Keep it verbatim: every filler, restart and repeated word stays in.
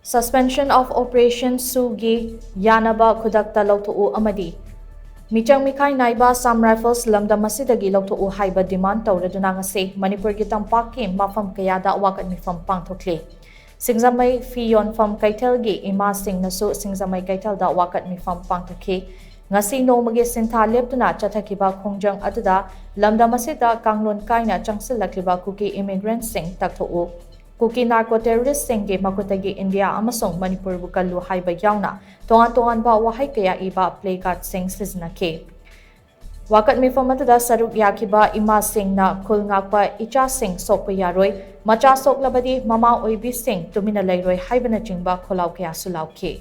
Suspension of Operation ꯁꯨꯒꯤ ꯌꯥꯅꯕ ꯈꯨꯗꯛꯇ ꯂꯧꯊꯣꯛꯎ ꯑꯃꯗꯤ ꯃꯤꯆꯪ ꯃꯤꯈꯥꯏ ꯅꯥꯏꯕ Assam Rifles ꯂꯝꯗꯝ ꯑꯁꯤꯗꯒꯤ ꯂꯧꯊꯣꯛꯎ ꯍꯥꯏꯕ demand ꯇꯧꯔꯗꯨꯅ ꯉꯁꯤ ꯃꯅꯤꯄꯨꯔꯒꯤ ꯇꯝꯄꯥꯛꯀꯤ ꯃꯐꯝ ꯀꯌꯥꯗ ꯋꯥꯀꯠ ꯃꯤꯐꯝ ꯄꯥꯡꯊꯣꯛꯂꯤ꯫ ꯁꯤꯡꯖꯃꯩ ꯐꯤ ꯌꯣꯟꯐꯝ ꯀꯩꯊꯦꯜꯒꯤ ꯏꯃꯥꯁꯤꯡꯅꯁꯨ ꯁꯤꯡꯖꯃꯩ ꯀꯩꯊꯦꯜꯗ ꯋꯥꯀꯠ ꯃꯤꯐꯝ ꯄꯥꯡꯊꯣꯛꯈꯤ꯫ ꯉꯁꯤ ꯅꯣꯡꯃꯒꯤ ꯁꯤꯟꯊꯥ ꯂꯦꯞꯇꯨꯅ ꯆꯠꯊꯈꯤꯕ ꯈꯣꯡꯖꯪ ꯑꯗꯨꯗ ꯂꯝꯗꯝ ꯑꯁꯤꯗ ꯀꯥꯡꯂꯣꯟ ꯀꯥꯏꯅ ꯆꯪꯁꯤꯜꯂꯛꯂꯤꯕ ꯀꯨꯀꯤ immigrantꯁꯤꯡ ꯇꯛꯊꯣꯛꯎ, ꯀꯨꯀꯤ narco terroristꯁꯤꯡꯒꯤ ꯃꯈꯨꯠꯇꯒꯤ ꯏꯟꯗꯤꯌꯥ ꯑꯃꯁꯨꯡ ꯃꯅꯤꯄꯨꯔꯕꯨ ꯀꯜꯂꯨ ꯍꯥꯏꯕ ꯌꯥꯎꯅ ꯇꯣꯉꯥꯟ ꯇꯣꯉꯥꯟꯕ ꯋꯥꯍꯩ ꯀꯌꯥ ꯏꯕ placardꯁꯤꯡ ꯁꯤꯖꯤꯟꯅꯈꯤ꯫ ꯋꯥꯀꯠ ꯃꯤꯐꯝ ꯑꯗꯨꯗ ꯁꯔꯨꯛ ꯌꯥꯈꯤꯕ ꯏꯃꯥꯁꯤꯡꯅ ꯈꯨꯜ ꯉꯥꯛꯄ ꯏꯆꯥꯁꯤꯡ ꯁꯣꯛꯄ ꯌꯥꯔꯣꯏ, ꯃꯆꯥ ꯁꯣꯛꯂꯕꯗꯤ ꯃꯃꯥ ꯑꯣꯏꯕꯤꯁꯤꯡ ꯇꯨꯃꯤꯟꯅ ꯂꯩꯔꯣꯏ ꯍꯥꯏꯕꯅꯆꯤꯡꯕ ꯈꯣꯜꯂꯥꯎ ꯀꯌꯥꯁꯨ ꯂꯥꯎꯈꯤ꯫